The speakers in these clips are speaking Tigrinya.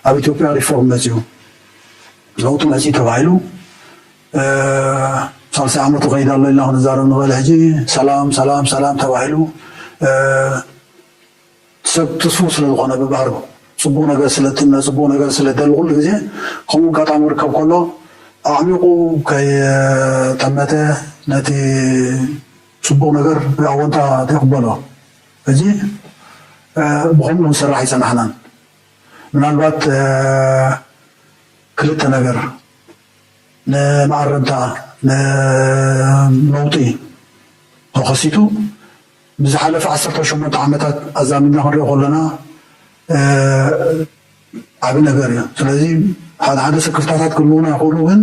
ኣብ ኢትዮጵያ ሪፎርም መፅዩ፣ ለውጢ መፅዩ ተባሂሉ፣ ሳልሳይ ዓመቱ ከይድ ኣሎ ኢልና ክንዛረብ ንኽእል። ሕጂ ሰላም ሰላም ሰላም ተባሂሉ ሰብ ትስፉው ስለ ዝኾነ ብባህሩ፣ ፅቡቕ ነገር ስለ ትምነ፣ ፅቡቕ ነገር ስለ ደሊ ኩሉ ግዜ ከምኡ ኣጋጣሚ ርከብ ከሎ ኣዕሚቑ ከይጠመተ ነቲ ፅቡቕ ነገር ብኣወንታ ዘይቅበሎ። እዚ ብኸምኡ ንሰርሕ ኣይፀናሕናን። ምናልባት ክልተ ነገር ንመኣረምታ ንለውጢ ተኸሲቱ ብዝሓለፈ ዓሰርተ ሸሞንተ ዓመታት ኣዛሚድና ክንሪኦ ከለና ዓቢ ነገር እዩ። ስለዚ ሓደ ሓደ ስክፍታታት ክህልዉና ይኽእሉ፣ ግን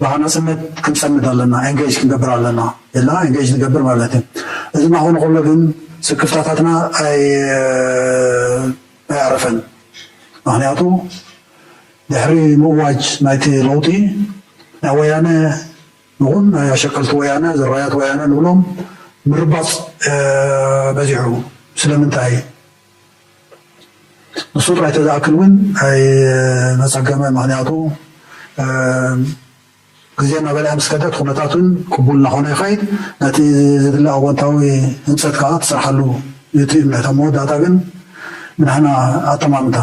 ብሃናፅነት ክንፀምድ ኣለና፣ ኤንጌጅ ክንገብር ኣለና። ኢልና ኤንጌጅ ንገብር ማለት እዩ። እዚ እናኾነ ከሎ ግን ስክፍታታትና ኣይኣረፈን። ምክንያቱ ድሕሪ ምእዋጅ ናይቲ ለውጢ ናይ ወያነ ንኹን ናይ ኣሸቀልቲ ወያነ፣ ዝራያት ወያነ ንብሎም ምርባፅ በዚሑ። ስለምንታይ? ንሱ ጥራይ ተዝኣክል እውን ኣይመፀገመ። ምክንያቱ ግዜ እናበልዐ ምስ ከደት ኩነታት እውን ቅቡል እናኾነ ይኸይድ። ነቲ ዝድለ ኣወንታዊ ህንፀት ከዓ ትሰርሓሉ እቲ እምነት። ኣብ መወዳእታ ግን ምንሕና ኣጠማምታ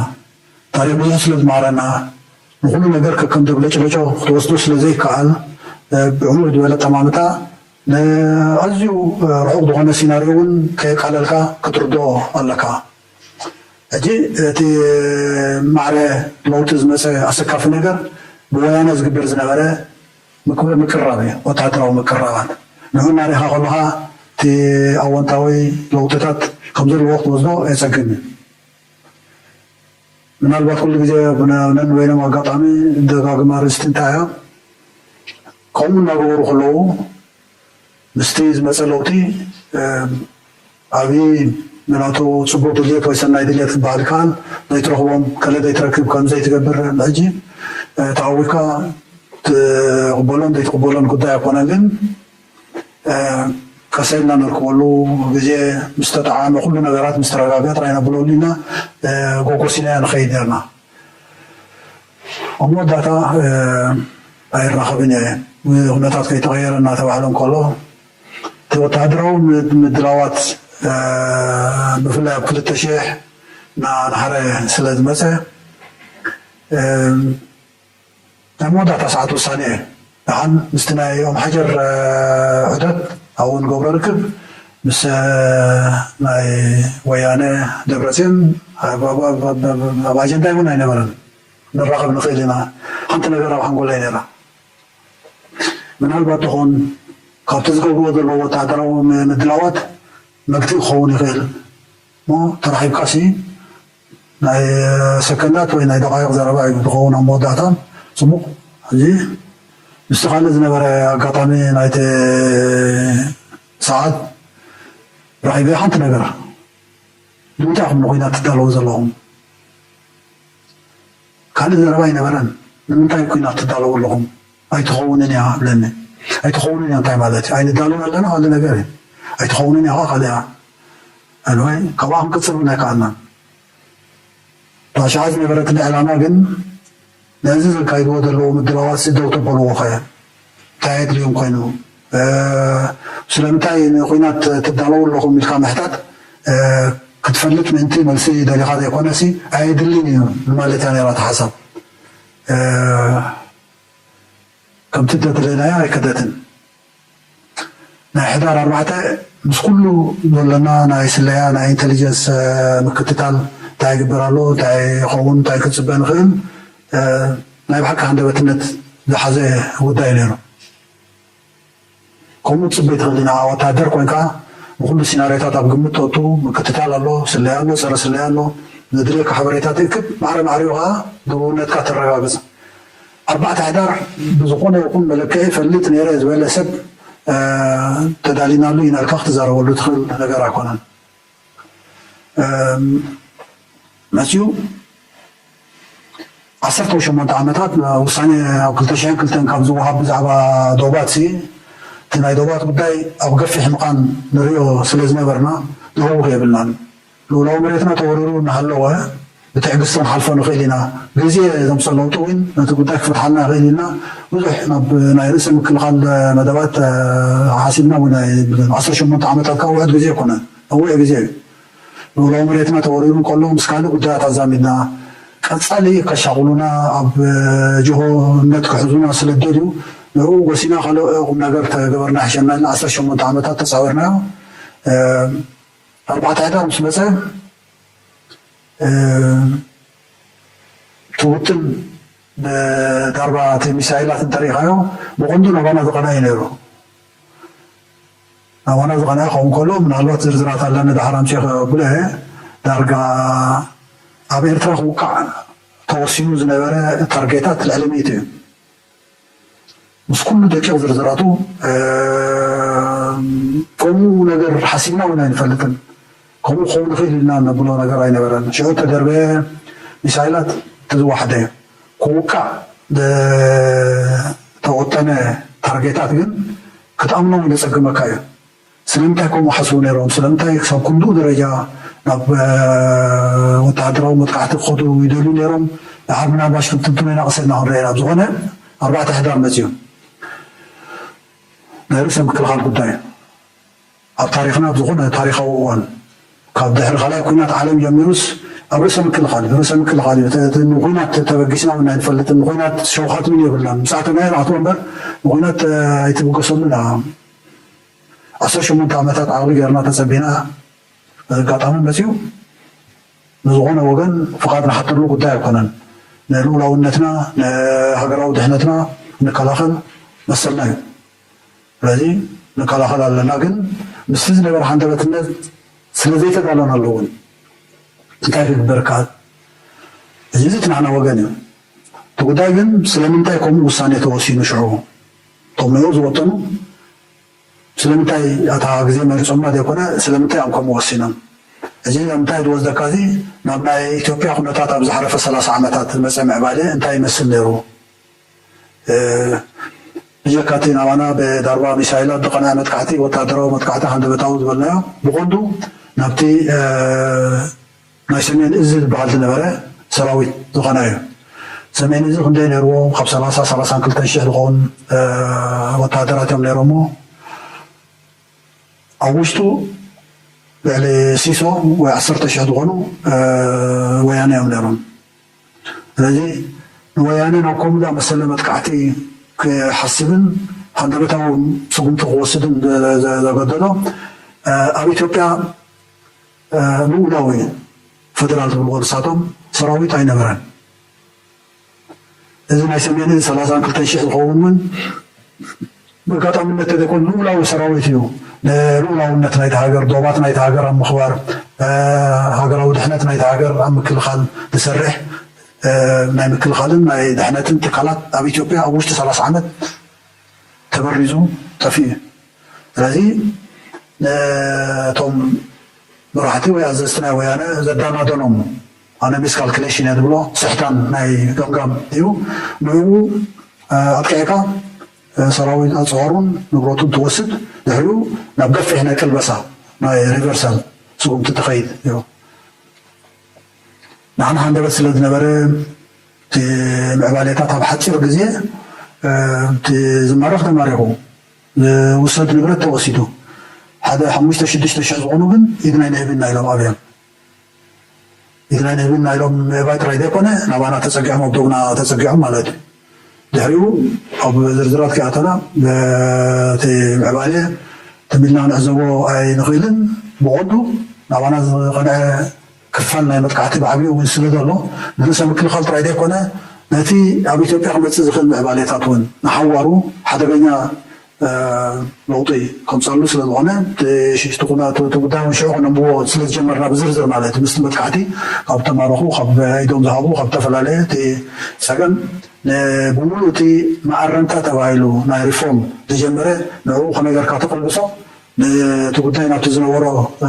ታሪኽ ብዙሕ ስለ ዝመሃረና ንኹሉ ነገር ከከም ደብለጭለጮ ክትወስዶ ስለ ዘይከኣል ብዕሙቕ ዝበለ ኣጠማምታ ንኣዝዩ ርሑቕ ዝኾነ ሲናርዮ እውን ከየቃለልካ ክትርድኦ ኣለካ። ሕጂ እቲ ማዕረ ለውጢ ዝመፀ ኣሰካፊ ነገር ብወያነ ዝግበር ዝነበረ ምቅራብ እዩ፣ ወታደራዊ ምቅራባት። ንዑ እናሪእኻ ከለኻ እቲ ኣወንታዊ ለውጥታት ከም ዘለዎ ክትወስዶ የፀግም እዩ። ምናልባት ኩሉ ግዜ ነንበይኖም ኣጋጣሚ ደጋግማ ርእስቲ እንታይ እያ ከምኡ እናገበሩ ከለዉ ምስቲ ዝመፀ ለውጢ ኣብይ ንናቱ ፅቡቅ ድልየት ወይ ሰናይ ድልየት ክበሃል ይከኣል ዘይትረኽቦም ከለ ዘይትረክብ ከም ዘይትገብር ሕጂ ተኣዊካ ትቕበሎን ዘይትቕበሎን ጉዳይ ኣይኮነን። ግን ቀሰልና ንርክበሉ ግዜ ምስ ተጠዓመ ኩሉ ነገራት ምስ ተረጋገ ጥራይ ነብለሉ ኢና። ጎጎሲና ንኸይድ ነርና። ኣብ መወዳእታ ኣይራኸብን እየ ኩነታት ከይተቐየረ እናተባህለ እንከሎ እቲ ወታደራዊ ምድላዋት ብፍላይ ኣብ ክልተ ሽሕ ናሓረ ስለ ዝመፀ ናይ መወዳእታ ሰዓት ውሳኔ እየ። ደሓን ምስቲ ናይ ኦም ሓጀር ሕደት ኣብኡ ንገብሮ ርክብ ምስ ናይ ወያነ ደብረፅዮን ኣብ ኣጀንዳ እውን ኣይነበረን። ንራኸብ ንኽእል ኢና። ሓንቲ ነገር ኣብ ሓንጎላይ ነይራ። ምናልባት ትኾን ካብቲ ዝገብርዎ ዘለዎ ወታደራዊ ምድላዋት መግትኢ ክኸውን ይኽእል እሞ ተራኺብካሲ ናይ ሰከንዳት ወይ ናይ ደቃይቕ ዘረባ እዩ ዝኸውን ኣብ መወዳእታ። ፅቡቕ። ሕጂ ምስቲ ካልእ ዝነበረ ኣጋጣሚ ናይቲ ሰዓት ረኺበ ሓንቲ ነገር ንምንታይ ኢኹም ንኹናት ትዳለዉ ዘለኹም? ካልእ ዘረባ ኣይነበረን። ንምንታይ ኩናት ትዳለዉ ኣለኹም? ኣይትኸውንን እያ ብለኒ። ኣይትኸውንን እያ እንታይ ማለት እዩ? ኣይንዳለውን ኣለና ካልእ ነገር እዩ። ኣይትኸውንን እያ ከዓ ካልእ እያ። ኣንወይ ካብኣ ክንቅፅል እውን ኣይከኣልናን። እታ ሽዓ ዝነበረትኒ ዕላማ ግን ነዚ ዘካይድዎ ዘለዉ ምድላዋት ደው ተበልዎ ኸ እንታይ የድልዮም ኮይኑ ስለምንታይ ንኩናት ትዳለዉ ኣለኹም ኢልካ ምሕታት ክትፈልጥ ምእንቲ መልሲ ደሊኻ ዘይኮነሲ ኣየድልን እዩ ማለት እያ ነይራ እቲ ሓሳብ። ከምቲ ደደለናዮ ኣይከደትን። ናይ ሕዳር ኣርባዕተ ምስ ኩሉ ዘለና ናይ ስለያ ናይ ኢንተሊጀንስ ምክትታል እንታይ ይግበር ኣሎ እንታይ ይኸውን እንታይ ክፅበ ንኽእል ናይ ብሓቂ ሃንደበትነት ዝሓዘ ጉዳይ ነይሩ። ከምኡ ትፅበይ ትኽእል ኢና። ወታደር ኮይንካ ንኩሉ ሲናሪዮታት ኣብ ግምት ተእቱ ምክትታል ኣሎ፣ ስለያ ኣሎ፣ ፀረ ስለያ ኣሎ፣ ዘድልየካ ሓበሬታ ትእክብ ማዕረ ማዕሪኡ ከዓ ድውነትካ ተረጋግፅ። ኣርባዕተ ሕዳር ብዝኾነ ይኹን መለክዒ ፈልጥ ነይረ ዝበለ ሰብ ተዳሊናሉ ኢና ኢልካ ክትዛረበሉ ትኽእል ነገር ኣይኮነን። መፅዩ ዓሰርተ ሸሞንተ ዓመታት ውሳኔ ኣብ ክልተ ሽሕን ክልተን ካብ ዝወሃብ ብዛዕባ ዶባት ሲ እቲ ናይ ዶባት ጉዳይ ኣብ ገፊሕ ምዃን ንሪኦ ስለ ዝነበርና ንህውኽ የብልናን። ልኡላዊ መሬትና ተወሪሩ እናሃለወ ብትዕግስቲ ክንሓልፎ ንኽእል ኢና። ግዜ ዘምፅኦ ለውጢ እውን ነቲ ጉዳይ ክፈትሓልና ይኽእል ኢልና ብዙሕ ናብ ናይ ርእሰ ምክልኻል መደባት ሓሲብና እውን ናይ ዓሰርተ ሸሞንተ ዓመታት ካብ ውዕድ ግዜ ኣይኮነን፣ ነዊሕ ግዜ እዩ። ንብሎ መሬትና ተወሪሩ እንከሎ ምስ ካልእ ጉዳያት ኣዛሚድና ቀፃሊ ከሻቑሉና ኣብ ጅሆነት ክሕዙና ስለ ደልዩ ንዕኡ ጎሲና ካልእ ቁም ነገር ተገበርና ይሕሸና ኢልና ዓሰርተ ሸሞንተ ዓመታት ተፃዊርናዮ። ኣርባዕተ ሕዳር ምስ መፀ እቲ ውጥን ብዳርባ እቲ ሚሳይላት እንተሪኢኻዮ ብቐንዱ ናባና ዝቐና እዩ ነይሩ። ናባና ዝቐና ክኸውን ከሎ ምናልባት ዝርዝራት ኣለኒ ድሓር ኣምፅኦ ከብሎ እየ። ዳርጋ ኣብ ኤርትራ ክውቃዕ ተወሲኑ ዝነበረ ታርጌታት ልዕሊ ሚእቲ እዩ። ምስ ኩሉ ደቂቕ ዝርዝራቱ ከምኡ ነገር ሓሲብና እውን ኣይንፈልጥን። ከምኡ ክኸውን ይኽእል ኢልና ነብሎ ነገር ኣይነበረን። ሽዑ እተደርበየ ሚሳይላት እቲ ዝወሓደ ክውቃዕ ዝተወጠነ ታርጌታት ግን ክትኣምኖም እውን የፀግመካ እዩ። ስለምንታይ ከምኡ ሓስቡ ነይሮም? ስለምንታይ ክሳብ ክንድኡ ደረጃ ናብ ወተሃደራዊ መጥቃዕቲ ክኸዱ ይደልዩ ነይሮም? ድሓር ምናልባሽ ክንትንትኖ ኢና ቀስ ኢልና ክንሪኦ ኢና። ብዝኾነ ኣርባዕተ ሕዳር መፅዩ ናይ ርእሰ ምክልኻል ጉዳይ ኣብ ታሪኽና ኣብ ዝኾነ ታሪኻዊ እዋን ካብ ድሕሪ ካልኣይ ኩናት ዓለም ጀሚሩስ ኣብ ርእሰ ምክልኻል እዩ። ርእሰ ምክልኻል እዩ። ንኹናት ተበጊስና እውን ኣይንፈልጥን። ንኹናት ሸውሃት እውን የብልናን። ምስ ኣተናዮ ንኣትዎ እምበር ንኹናት ኣይትብገሰሉን። ዓሰርተ ሸሞንተ ዓመታት ዓቕሊ ጌርና ተጸቢና ኣጋጣሚ መጺኡ ንዝኾነ ወገን ፍቓድ ንሓተሉ ጉዳይ ኣይኮነን። ንልኡላውነትና ንሃገራዊ ድሕነትና ንከላኸል መሰልና እዩ። ስለዚ ንከላኸል ኣለና፣ ግን ምስቲ ዝነበረ ሃንደበትነት ስለ ዘይተዳለናሉ እውን እንታይ ክግበርካ እዚ እቲ ናህና ወገን እዩ። እቲ ጉዳይ ግን ስለምንታይ ከምኡ ውሳኔ ተወሲኑ ሽዑ እቶም ንኡ ዝወጠኑ ስለምንታይ ኣታ ግዜ መሪጾምና ዘይኮነ ስለምንታይ እዮም ከምኡ ወሲኖም? እዚ ንምንታይ ዝወስደካ እዚ ናብ ናይ ኢትዮጵያ ኩነታት ኣብ ዝሓለፈ ሰላሳ ዓመታት ዝመጸ ምዕባለ እንታይ ይመስል ነይሩ? ብጀካ እቲ ናባና ብዳርባ ሚሳይላት ዝቐንዐ መጥቃዕቲ ወታደራዊ መጥቃዕቲ ሃንደበታዊ ዝበልናዮ ብቐንዱ ናብቲ ናይ ሰሜን እዝ ዝበሃል ዝነበረ ሰራዊት ዝኾነ እዩ። ሰሜን እዝ ክንደይ ነይርዎ? ካብ ሰላሳ ሰላሳን ክልተን ሽሕ ዝኸውን ወታደራት እዮም ነይሮሞ። ኣብ ውሽጡ ልዕሊ ሲሶ ወይ ዓሰርተ ሽሕ ዝኾኑ ወያነ እዮም ነይሮም። ስለዚ ንወያነ ናብ ከምኡ ዝኣመሰለ መጥቃዕቲ ክሓስብን ሃንደበታዊ ስጉምቲ ክወስድን ዘገደዶ ኣብ ኢትዮጵያ ልኡላዊ ፈደራል ዝብልዎ ንሳቶም ሰራዊት ኣይነበረን። እዚ ናይ ሰሜን እዝ ሰላሳን ክልተን ሽሕ ዝኸውን እውን ብኣጋጣሚነት ተዘይኮኑ ልኡላዊ ሰራዊት እዩ። ንልኡላውነት ናይቲ ሃገር፣ ዶባት ናይቲ ሃገር ኣብ ምኽባር፣ ሃገራዊ ድሕነት ናይቲ ሃገር ኣብ ምክልኻል ዝሰርሕ ናይ ምክልኻልን ናይ ድሕነትን ትካላት ኣብ ኢትዮጵያ ኣብ ውሽጢ ሰላሳ ዓመት ተበሪዙ ጠፊኡ እዩ። ስለዚ ነቶም መራሕቲ ወይ ኣዘዝቲ ናይ ወያነ ዘዳናደኖም ኣነ ሚስካልኩሌሽን እየ ዝብሎ ስሕታን ናይ ገምጋም እዩ። ንኡ ኣጥቂዕካ ሰራዊት ኣፅዋሩን ንብረቱን ትወስድ፣ ድሕሪኡ ናብ ገፊሕ ናይ ቅልበሳ ናይ ሪቨርሳል ስጉምቲ ትኸይድ እዩ። ንዓና ሃንደበት ስለ ዝነበረ እቲ ምዕባሌታት ኣብ ሓፂር ግዜ እቲ ዝማረኽ ተማሪኹ፣ ዝውሰድ ንብረት ተወሲዱ፣ ሓደ ሓሙሽተ ሽዱሽተ ሽሕ ዝኾኑ ግን ኢድናይ ንህብና ኢሎም ኣብዮም። ኢድናይ ንህብና ኢሎም ምእባይ ጥራይ ዘይኮነ ናባና ተፀጊዖም ኣብ ዶብና ተፀጊዖም ማለት እዩ። ድሕሪኡ ኣብ ዝርዝራት ከይኣተና እቲ ምዕባሌ ትም ኢልና ንዕዘቦ ኣይንኽእልን። ብቐንዱ ናባና ዝቐንዐ ክፋል ናይ መጥቃዕቲ ብዓብዩ እውን ስለ ዘሎ ንርእሰ ምክልኻል ጥራይ ዘይኮነ ነቲ ኣብ ኢትዮጵያ ክመፅእ ዝኽእል ምዕባሌታት እውን ንሓዋሩ ሓደገኛ ለውጢ ከምፀሉ ስለ ዝኾነ እቲ ጉዳይ እውን ሽዑ ከነንብቦ ስለ ዝጀመርና ብዝርዝር ማለት ምስቲ መጥቃዕቲ ካብ ተማረኹ ካብ ኢዶም ዝሃቡ ካብ ዝተፈላለየ እቲ ፀገም ብሙሉእ እቲ መኣረምታ ተባሂሉ ናይ ሪፎርም ዝጀመረ ንዕኡ ከመይ ገርካ ተቐልብሶ ነቲ ጉዳይ ናብቲ ዝነበሮ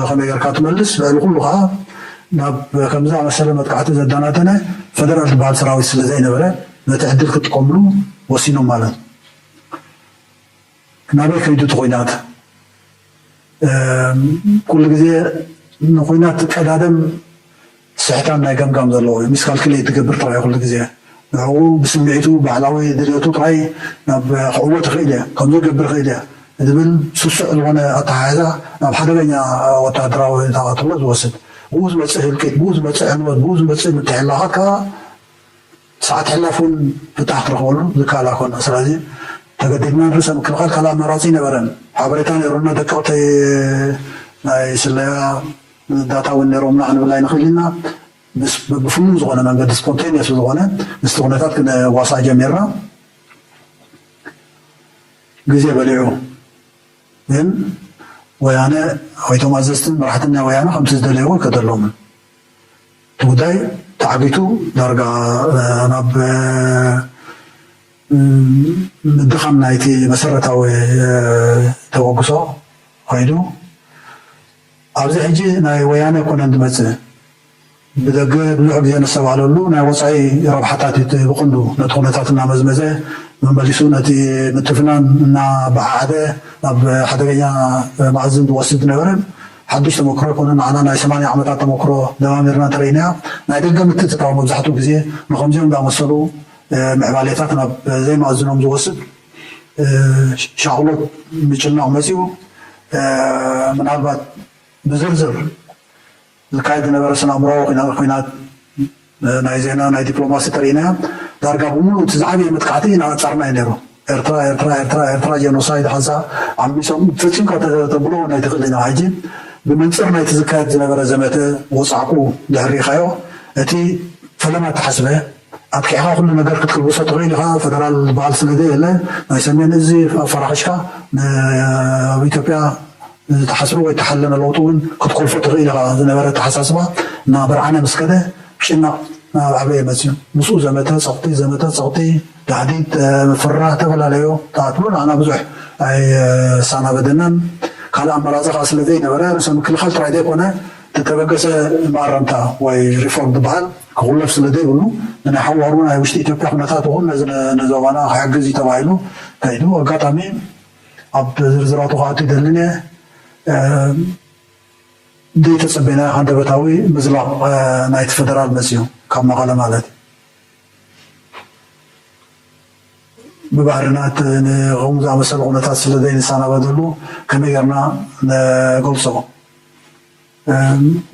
ከመይ ገርካ ትመልስ ልዕሊ ኩሉ ከዓ ናብ ከምዚ ኣመሰለ መጥቃዕቲ ዘዳናደነ ፈደራል ዝበሃል ሰራዊት ስለ ዘይነበረ ነቲ ዕድል ክጥቀምሉ ወሲኖም ማለት ናበይ ከይዱ እቲ ኩናት ኩሉ ግዜ ንኩናት ቀዳደም ስሕታን ናይ ገምጋም ዘለዎ እዩ። ሚስካልኩሌት ዝገብር ጥራይ ኩሉ ግዜ ንዕኡ ብስምዒቱ ባዕላዊ ድልየቱ ጥራይ ናብ ክዕወት ይኽእል እየ፣ ከምዚ ክገብር ይኽእል እየ ዝብል ስሱዕ ዝኾነ ኣተሓሕዛ ናብ ሓደገኛ ወታደራዊ ተቓትሎ ዝወስድ፣ ብኡ ዝመፅእ ህልቂት፣ ብኡ ዝመፅእ ዕንወት፣ ብኡ ዝመፅእ ምትሕልላኻት ከዓ ሰዓት ሕላፍ እውን ፍታሕ ክረኽበሉ ዝከኣል ኣይኮነ። ስለዚ ተገዲድና ንርእሰ ምክልኻል ካልእ ኣማራፂ ኣይነበረን። ሓበሬታ ነይሩና፣ ደቀቕቲ ናይ ስለያ ዳታ እውን ነይሮምና ክንብል ኣይንኽእል ኢና። ብፍኑን ዝኾነ መንገዲ፣ ስፖንቴንየስ ዝኾነ ምስቲ ኩነታት ክንዋሳእ ጀሚርና። ግዜ በሊዑ ግን ወያነ ወይ እቶም ኣዘዝትን መራሕትን ናይ ወያነ ከምቲ ዝደለይዎ ኣይከደሎምን። እቲ ጉዳይ ተዓጊቱ ዳርጋ ናብ ምድኻም ናይቲ መሰረታዊ ተበግሶ ከይዱ። ኣብዚ ሕጂ ናይ ወያነ ኣይኮነን ዝመጽእ፣ ብደገ ብዙሕ ግዜ ንሰባለሉ ናይ ወጻኢ ረብሓታት እዩ እቲ ብቐንዱ። ነቲ ኩነታት እናመዝመዘ መመሊሱ ነቲ ምትፍናን እናበዓዓደ ናብ ሓደገኛ መኣዝን ዝወስድ ዝነበረ ሓድሽ ተመክሮ ኣይኮነን። ንዓና ናይ ሰማንያ ዓመታት ተመክሮ ደማሚርና እንተረኢናዮ ናይ ደገ ምትእትታው መብዛሕትኡ ግዜ ንኸምዚኦም ዝኣመሰሉ ምዕባሌታት ናብ ዘይመኣዝኖም ዝወስድ ሻቕሎት ምጭናቕ መጺኡ። ምናልባት ብዝርዝር ዝካየድ ዝነበረ ስነ-ኣእምሮኣዊ ኩናት ናይ ዜና ናይ ዲፕሎማሲ ተርእይናዮ። ዳርጋ ብምሉእ እቲ ዝዓበየ መጥቃዕቲ እናቐጸርና እዩ ነይሩ። ኤርትራ ኤርትራ ኤርትራ ኤርትራ ጀኖሳይድ ሓንሳ ዓሚሶም ፈጺምካ ተብሎ እውን ኣይትኽእል ኢና። ሕጂ ብመንጽር ናይቲ ዝካየድ ዝነበረ ዘመተ ወጻዕቁ ድሕሪ ሪኢኻዮ እቲ ፈለማ ተሓስበ ኣጥቂዕካ ኩሉ ነገር ክትክልብሶ ትኽእል ኢኻ። ፈደራል ዝበሃል ስለ ዘየለ ናይ ሰሜን እዚ ኣፈራኺሽካ ኣብ ኢትዮጵያ ዝተሓስበ ወይ ተሓለመ ለውጢ እውን ክትኮልፎ ትኽእል ኢኻ ዝነበረ ኣተሓሳስባ እናበርዓነ ምስ ከደ ጭናቕ ናብ ዓበየ መፅዩ። ምስኡ ዘመተ ፀቕጢ፣ ዘመተ ፀቕጢ፣ ዳህዲት፣ ምፍርራህ፣ ዝተፈላለዩ ተኣትሎ ንዓና ብዙሕ ኣይሳናበደናን። ካልእ ኣማራፂ ከዓ ስለ ዘይነበረ ርእሰ ምክልኻል ጥራይ ዘይኮነ ዝተበገሰ መኣረምታ ወይ ሪፎርም ዝበሃል ክኹለፍ ስለ ዘይብሉ ንናይ ሓዋሩ ናይ ውሽጢ ኢትዮጵያ ኩነታት ይኹን ነዚ ንዞባና ክሕግዝ እዩ ተባሂሉ ከይዱ። ኣጋጣሚ ኣብ ዝርዝራቱ ክኣቱ ይደልን እየ። ዘይተጸበናዮ ሃንደበታዊ ምዝላቕ ናይቲ ፈደራል መጽዩ ካብ መቐለ ማለት እዩ። ብባህርና እቲ ንኸምኡ ዝኣመሰለ ኩነታት ስለ ዘይንሰናበደሉ ከመይ ጌርና ንገልጾ?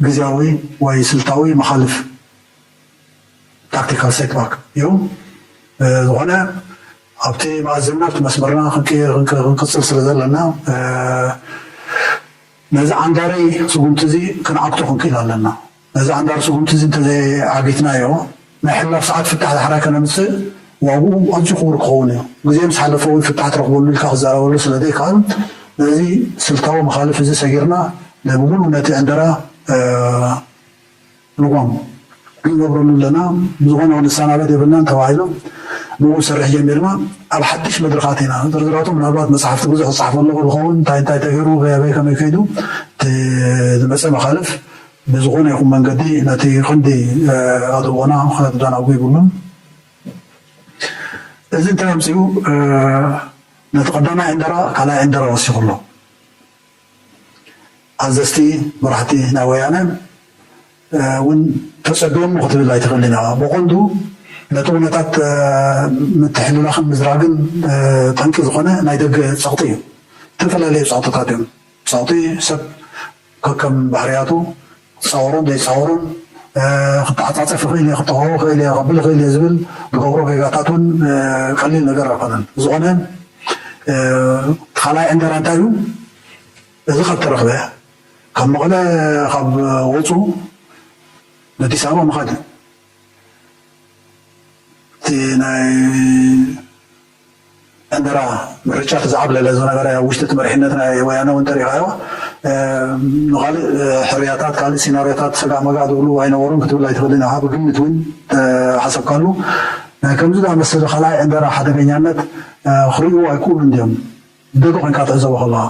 ግዝያዊ ወይ ስልታዊ መኻልፍ ታክቲካል ሴትባክ እዩ። ዝኾነ ኣብቲ መኣዝንና ኣብቲ መስመርና ክንቅጽል ስለ ዘለና ነዚ ዓንዳሪ ስጉምቲ እዚ ክንዓግቶ ክንክእል ኣለና። ነዚ ዓንዳሪ ስጉምቲ እዚ እንተዘይዓጊትናዮ ናይ ሕላፍ ሰዓት ፍታሕ ዳሕራይ ከነምፅእ ዋግኡ ኣዝዩ ክቡር ክኸውን እዩ። ግዜ ምስ ሓለፈ እውን ፍታሕ ትረኽበሉ ኢልካ ክዛረበሉ ስለ ዘይከኣል ነዚ ስልታዊ መኻልፍ እዚ ሰጊርና ብሙሉእ ነቲ ዕንደራ ልጓም ንገብረሉ ኣለና። ብዝኾነ ክንሰናበድ የብልናን ተባሂሉ ብኡ ንሰርሕ ጀሚርና ኣብ ሓድሽ መድረኻት ኢና። ዝርዝራቱ ምናልባት መፅሓፍቲ ብዙሕ ዝፅሓፈ ኣለኹ ዝኸውን እንታይ እንታይ ተገይሩ በበይ ከመይ ከይዱ እቲ ዝመፀ መኻልፍ ብዝኾነ ይኹን መንገዲ ነቲ ክንዲ ኣድልቦና ክዳናጉ ይብሉን። እዚ እንታይ ኣምፅኡ ነቲ ቀዳማይ ዕንደራ ካልኣይ ዕንደራ ወሲኹ ኣሎ። ኣዘዝቲ መራሕቲ ናይ ወያነ እውን ተጸቢዮም ክትብል ኣይትኽእልን ኢኻ። ብቐንዱ ነቲ ኩነታት ምትሕልላኽን ምዝራግን ጠንቂ ዝኾነ ናይ ደገ ጸቕጢ እዩ። ዝተፈላለዩ ጸቕጥታት እዮም። ጸቕጢ ሰብ ከከም ባህርያቱ ክጻወሮን ዘይጻወሮን ክተዓጻጸፍ ይኽእል እየ፣ ክጠኸቦ ይኽእል እየ፣ ከብል ይኽእል እየ ዝብል ዝገብሮ ጌጋታት እውን ቀሊል ነገር ኣይኮነን። ዝኾነ ካልኣይ ዕንደራ እንታይ እዩ? እዚ ካብ ተረኽበ ካብ መቐለ ካብ ወፁ ንኣዲስ ኣበባ ምኻድ እቲ ናይ ዕንደራ ምርጫ እቲ ዝዓብለለ ዝነበረ ኣብ ውሽጢ እቲ መሪሕነት ናይ ወያነ እውን ተሪኻዮ ንካልእ ሕርያታት ካልእ ሲናርዮታት ሰጋእ መጋእ ዝብሉ ኣይነበሩን ክትብል ኣይትኽእልን ኢኻ። ብግምት እውን ሓሰብካሉ ናይ ከምዚ ዝኣመሰለ ካልኣይ ዕንደራ ሓደገኛነት ክርእይዎ ኣይክእሉን ድዮም? ደገ ኮይንካ ትዕዘቦ ከለኻ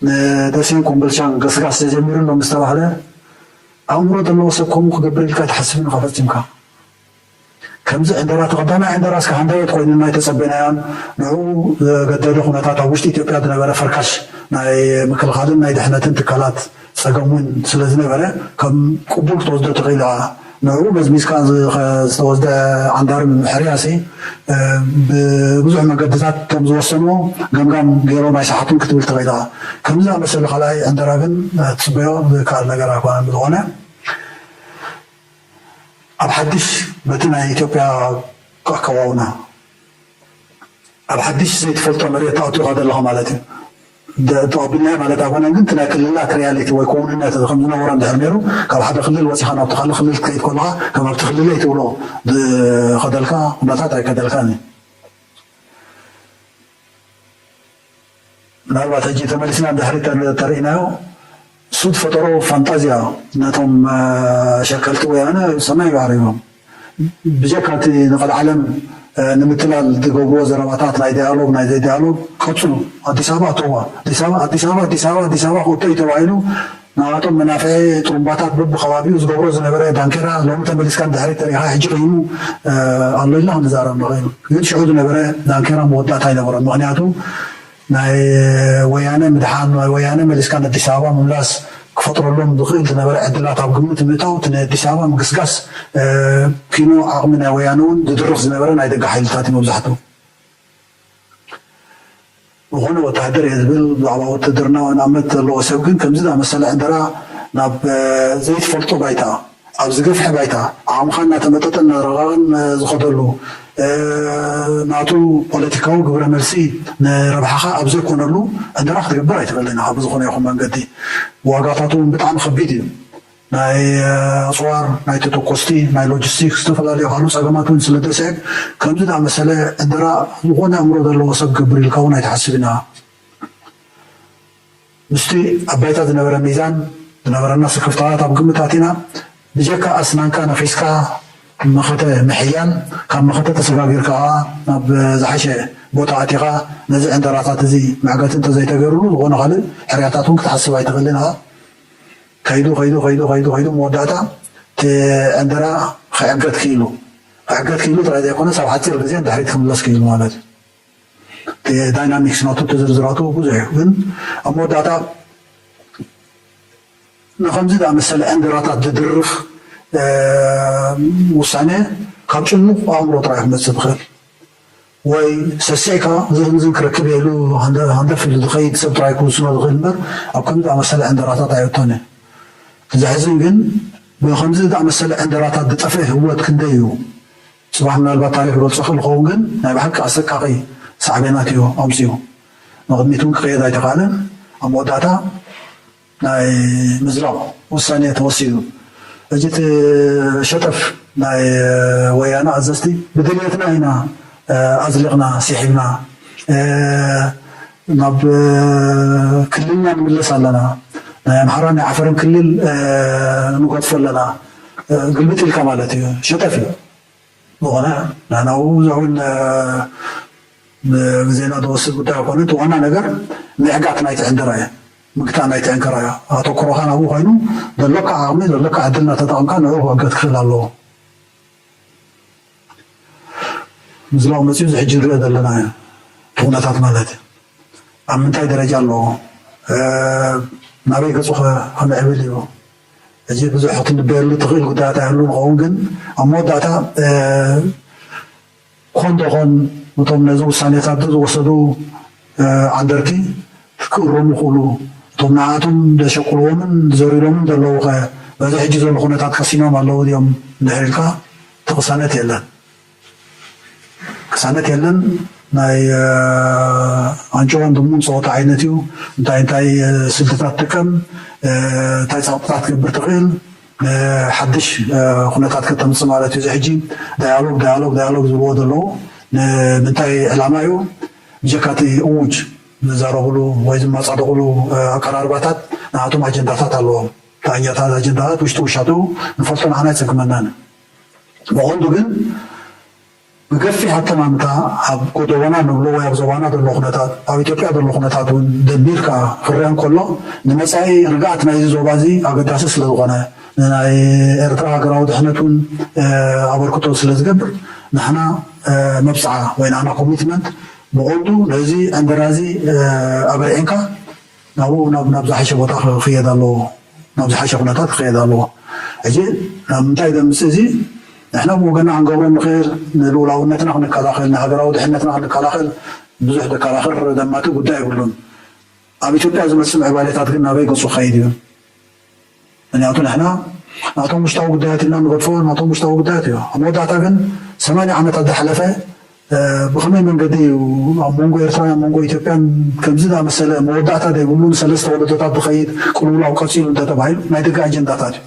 ንደሴን ኮምቦልቻን ገስጋስ ተጀሚሩ ኣሎ ምስ ተባህለ ኣእምሮ ዘለዎ ሰብ ከምኡ ክገብር ኢልካ ኣይትሓስብን ኢኻ ፈጺምካ። ከምዚ ዕንደራ ተቐዳማይ ዕንደራ እስከ ሃንዳየት ኮይኑና ኣይተጸበናዮን። ንዕኡ ዘገደደ ኩነታት ኣብ ውሽጢ ኢትዮጵያ ዝነበረ ፈርካሽ ናይ ምክልኻልን ናይ ድሕነትን ትካላት ጸገም እውን ስለ ዝነበረ ከም ቅቡል ክትወስዶ ትኽእል ኢኻ። ንዕኡ መዝሚዝካ ዝተወስደ ዓንዳሪ ምምሕርያሲ ብብዙሕ መገድታት ከም ዝወሰንዎ ገምጋም ገይሮም ኣይሰሓቱን ክትብል ትኽእል ኢኻ። ከምዚ ዝኣመሰለ ካልኣይ ዕንደራ ግን ክትጽበዮ ዝከኣል ነገር ኣይኮነን። ብዝኾነ ኣብ ሓድሽ በቲ ናይ ኢትዮጵያ ኣከዋውና ኣብ ሓድሽ ዘይትፈልጦ መሬት ኣእትኻ ዘለኻ ማለት እዩ። ተቐቢልናዮ ማለት ኣይኮነን፣ ግን እቲ ናይ ክልላት ሪያሊቲ ወይ ክውንነት ከም ዝነበሮ እንድሕር ነይሩ፣ ካብ ሓደ ክልል ወፂኻ ናብቲ ካልእ ክልል ክትከይድ ከለኻ ከም ኣብቲ ክልለይ ትብሎ ዝኸደልካ ኩነታት ኣይከደልካን እዩ። ምናልባት ሕጂ ተመሊስና ድሕሪት ተሪኢናዮ፣ እሱ ዝፈጠሮ ፋንጣዝያ ነቶም ሸቀልቲ ወያነ ሰማይ ይባህር እዮም። ብጀካ እቲ ንቐልዓለም ንምትላል ዝገብርዎ ዘረባታት ናይ ዳያሎግ ናይ ዘይዳያሎግ ቀፅሉ። ኣዲስ ኣበባ እተዋ ኣዲስ ኣበባ ኣዲስ ኣበባ ኣዲስ ኣበባ ኣዲስ ኣበባ ክእቶ እዩ ተባሂሉ ንኣቶም መናፍሒ ጥሩምባታት በብከባቢኡ ዝገብሮ ዝነበረ ዳንኬራ ሎሚ ተመሊስካ ንድሕሪት ተሪኢኻ ሕጂ ኮይኑ ኣሎ ኢልና ክንዛረብ ንኽእል። ግን ሽዑ ዝነበረ ዳንኬራ መወዳእታ ኣይነበሮን። ምኽንያቱ ናይ ወያነ ምድሓን ናይ ወያነ መሊስካ ንኣዲስ ኣበባ ምምላስ ክፈጥረሎም ዝኽእል ዝነበረ ዕድላት ኣብ ግምት ምእታው እቲ ናይ ኣዲስ ኣበባ ምግስጋስ ኪኖ ዓቕሚ ናይ ወያነ እውን ዝድርኽ ዝነበረ ናይ ደገ ሓይልታት እዩ መብዛሕትኡ። ዝኾነ ወታሃደር እየ ዝብል ብዛዕባ ውትድርና ንኣመት ዘለዎ ሰብ ግን ከምዚ ዝኣመሰለ ዕንደራ ናብ ዘይትፈልጦ ባይታ ኣብ ዝገፍሐ ባይታ ዓቕምኻ እናተመጠጠ እናረቐቐን ዝኸደሉ ናቱ ፖለቲካዊ ግብረ መልሲ ንረብሓኻ ኣብ ዘይኮነሉ ዕንደራ ክትገብር ኣይትኽእልን ኢኻ። ብዝኾነ ይኹን መንገዲ ዋጋታቱ እውን ብጣዕሚ ከቢድ እዩ። ናይ ኣፅዋር፣ ናይ ተተኮስቲ፣ ናይ ሎጂስቲክስ ዝተፈላለዩ ካልኦት ፀገማት እውን ስለ ደስዕብ ከምዚ ዝኣመሰለ ዕንደራ ዝኾነ ኣእምሮ ዘለዎ ሰብ ክገብር ኢልካ እውን ኣይትሓስብን ኢኻ። ምስቲ ኣብ ባይታ ዝነበረ ሚዛን ዝነበረና ስክፍታታት ኣብ ግምት ኣቲና ብጀካ ኣስናንካ ነኺስካ መኸተ ምሕያል ካብ መኸተ ተሰጋጊርካ ከዓ ናብ ዝሓሸ ቦታ ኣቲኻ ነዚ ዕንደራታት እዚ መዕገቲ እንተዘይተገይሩሉ ዝኾነ ካልእ ሕርያታት እውን ክትሓስብ ኣይትኽእልን ኢኻ። ከይዱ ከይዱ ከይዱ ከይዱ ከይዱ መወዳእታ እቲ ዕንደራ ክዕገት ክኢሉ ክዕገት ክኢሉ ጥራይ ዘይኮነስ ኣብ ሓፂር ግዜ ንድሕሪት ክምለስ ክኢሉ ማለት እዩ። ዳይናሚክስ ናቱ እቲ ዝርዝራቱ ብዙሕ እዩ ግን ኣብ መወዳእታ ንከምዚ ዝኣመሰለ ዕንደራታት ዝድርኽ ውሳነ ካብ ጭኑቕ ኣእምሮ ጥራይ ክመፅእ ዝኽእል ወይ ሰሲዕካ ዝህምዝን ክረክብ የሉ ሃንደፍ ኢሉ ዝኸይድ ሰብ ጥራይ ክውስኖ ዝኽእል እምበር ኣብ ከምዚ ዝኣመሰለ ዕንደራታት ኣይእቶን እዩ። ዘሕዝን ግን ብከምዚ ዝኣመሰለ ዕንደራታት ዝጠፍአ ህወት ክንደይ እዩ። ፅባሕ ምናልባት ታሪክ ይገልፆ ክእል ኸውን ግን ናይ ብሓቂ ኣሰቃቂ ሳዕቤናት እዩ ኣምፅኡ። ንቕድሚት እውን ክኸየድ ኣይተኻእለን። ኣብ መወዳእታ ናይ ምዝላቕ ውሳኔ ተወሲዱ። ሕጂ እቲ ሸጠፍ ናይ ወያነ ኣዘዝቲ ብድልየትና ኢና ኣዝሊቕና ሲሒብና ናብ ክልልና ንምለስ ኣለና ናይ ኣምሓራን ናይ ዓፈርን ክልል ንገድፎ ኣለና ግልብጥ ኢልካ ማለት እዩ ሸጠፍ እዩ ዝኾነ ናናው ዝዕብል ብግዜና ዝወስድ ጉዳይ ኣይኮነ እቲ ዋና ነገር ምዕጋት ናይቲ ዕንደራ እዩ ምግታእ ናይቲ ዕንከራ እዩ ኣተኩሮኻ ናብኡ ኮይኑ ዘለካ ዓቕሚ ዘለካ ዕድል እናተጠቐምካ ንዕኡ ክዕገት ክኽእል ኣለዎ ምዝላው መፅኡ እዚ ሕጂ ንሪኦ ዘለና እዩ ኩነታት ማለት እዩ ኣብ ምንታይ ደረጃ ኣለዎ ናበይ ገፁ ከመዕብል እዩ እዚ ብዙሕ ክትንበየሉ ትኽእል ጉዳያት ኣይህሉ ንኸውን ግን ኣብ መወዳእታ ኮን ተኾን እቶም ነዚ ውሳኔታት ዝወሰዱ ዓንደርቲ ክእረሙ ይኽእሉ እቶም ንዓቶም ዘሸቅልዎምን ዘሪሮምን ዘለዉ ከ በዚ ሕጂ ዘሎ ኩነታት ቀሲኖም ኣለዉ ድዮም እንድሕር ኢልካ እቲ ቅሳነት የለን ቅሳነት የለን ናይ ኣንጭዋን ድሙን ፀወታ ዓይነት እዩ እንታይ እንታይ ስልትታት ጥቀም እንታይ ፀቕጥታት ትገብር ትኽእል ሓድሽ ኩነታት ከተምፅእ ማለት እዩ እዚ ሕጂ ዳያሎግ ዳያሎግ ዳያሎግ ዝብልዎ ዘለዉ ንምንታይ ዕላማ እዩ ብጀካ እቲ እውጅ ዝዛረብሉ ወይ ዝመፃደቕሉ ኣቀራርባታት ንኣቶም ኣጀንዳታት ኣለዎም ዳኛታት ኣጀንዳታት ውሽጢ ውሻጡ ንፈልጦ ንዓና ኣይፀግመናን ብቐንዱ ግን ብገፊሕ ኣተማምታ ኣብ ጎደቦና ንብሎ ወይ ኣብ ዞባና ዘሎ ኩነታት ኣብ ኢትዮጵያ ዘሎ ኩነታት እውን ደሚርካ ክረአ እንከሎ ንመፃኢ ርግኣት ናይዚ ዞባ እዚ ኣገዳሲ ስለ ዝኾነ ንናይ ኤርትራ ሃገራዊ ድሕነት እውን ኣበርክቶ ስለ ዝገብር ንሕና መብፅዓ ወይ ንዓና ኮሚትመንት ብቐንዱ ነዚ ዕንደራ እዚ ኣበርዒንካ ናብኡ ናብ ናብ ዝሓሸ ቦታ ክኽየድ ኣለዎ ናብ ዝሓሸ ኩነታት ክኸየድ ኣለዎ። ሕጂ ናብ ምንታይ ዘምፅእ እዚ ንሕና ብወገና ክንገብሮ ንኽእል፣ ንልኡላውነትና ክንከላኸል፣ ንሃገራዊ ድሕነትና ክንከላኸል ብዙሕ ዘከራኽር ዘማትእ ጉዳይ የብሉን። ኣብ ኢትዮጵያ ዝመፅእ ምዕባሌታት ግን ናበይ ገፁ ክኸይድ እዩ? ምክንያቱ ንሕና ናቶም ውሽጣዊ ጉዳያት ኢልና ንገድፎ፣ ናቶም ውሽጣዊ ጉዳያት እዩ። ኣብ መወዳእታ ግን ሰማንያ ዓመታት ዝሓለፈ ብኸመይ መንገዲ እዩ ኣብ መንጎ ኤርትራን ኣብ መንጎ ኢትዮጵያን ከምዚ ዝኣመሰለ መወዳእታ ዘይብሉ ንሰለስተ ወለዶታት ዝኸይድ ቅልውላው ቀፂሉ እንተተባሂሉ ናይ ደገ ኣጀንዳታት እዩ።